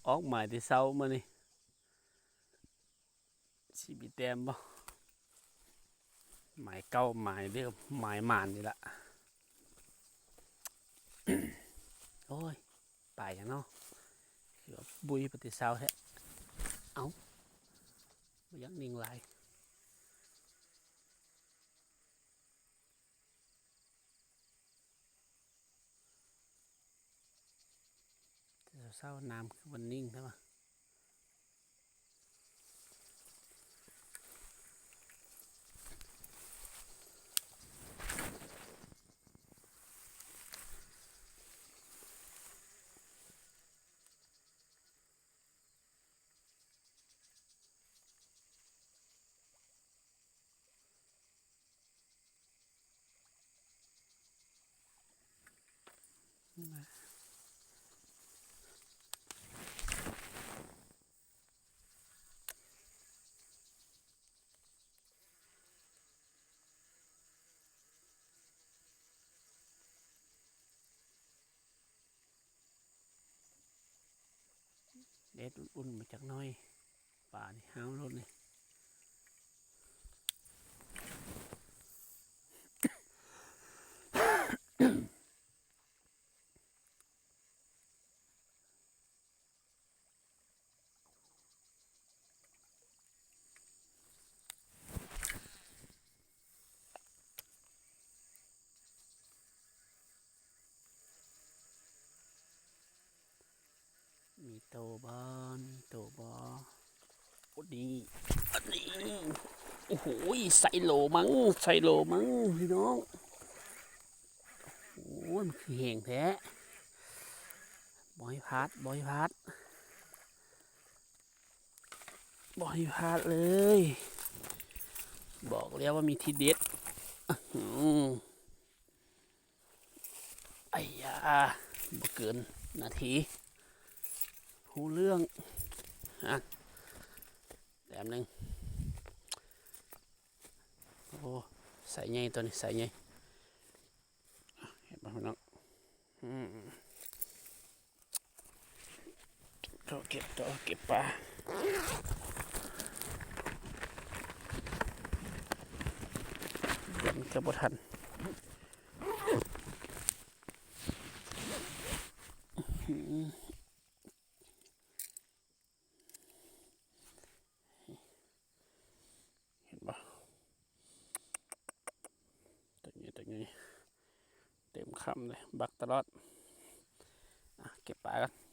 ອອກໝາຍແຕ່ເຊົ້າມື້ນີ້ ຊິມີແຕ້ມບໍ່? ໝາຍເກົ້າ ໝາຍເດີມ ໝາຍໝານນີ້ລະ. ໂອ້ຍ ປາຫຍັງເນາະ ຄືວ່າບຸ້ຍໄປແຕ່ເຊົ້າແທ້. ເອົ້າ ບໍ່ຢາກນິ່ງຫຼາຍ. ແຕ່ເຊົ້າໆ ນ້ຳຄືມັນນິ່ງແທ້ວະ. ແດດອຸ່ນໆ ມາຈັກໜ້ອຍ ປານີ້ຫ້າວໂລດນີ້. ມີໂຕບໍ່? ມີໂຕບໍ່? ໂອ້ ນີ້ ອັນນີ້ ໂອ້ໂຫ ໃສ່ໂຫຼມັງ ໃສ່ໂຫຼມັງພີ່ນ້ອງ. ໂອ້ຍ ມັນຄືແຮງແທ້ ບໍ່ໃຫ້ພາດ ບໍ່ໃຫ້ພາດ ບໍ່ໃຫ້ພາດເລີຍ ບອກແລ້ວວ່າມີທີເດັດ. ອື ໄອ້ຢາ ບໍ່ເກີນນາທີ ຮູ້ເລື່ອງ. ອ່ະ ແຕ້ມໜຶ່ງ. ໂອ້ ໄຊໃຫຍ່ ໂຕນີ້ໄຊໃຫຍ່ ເຫັນບໍ່ພີ່ນ້ອງ? ອືມ ເຂົ້າເກັບຕໍ່ ເກັບປາ ເດີນກໍບໍ່ທັນ. ອືມ ເຫັນບໍ່? ຕົວໃຫຍ່ ຕົວໃຫຍ່ ເຕັມຄຳເລີຍ ບັກຕະຫຼອດ. ອ່ະ ເກັບປາກ່ອນ.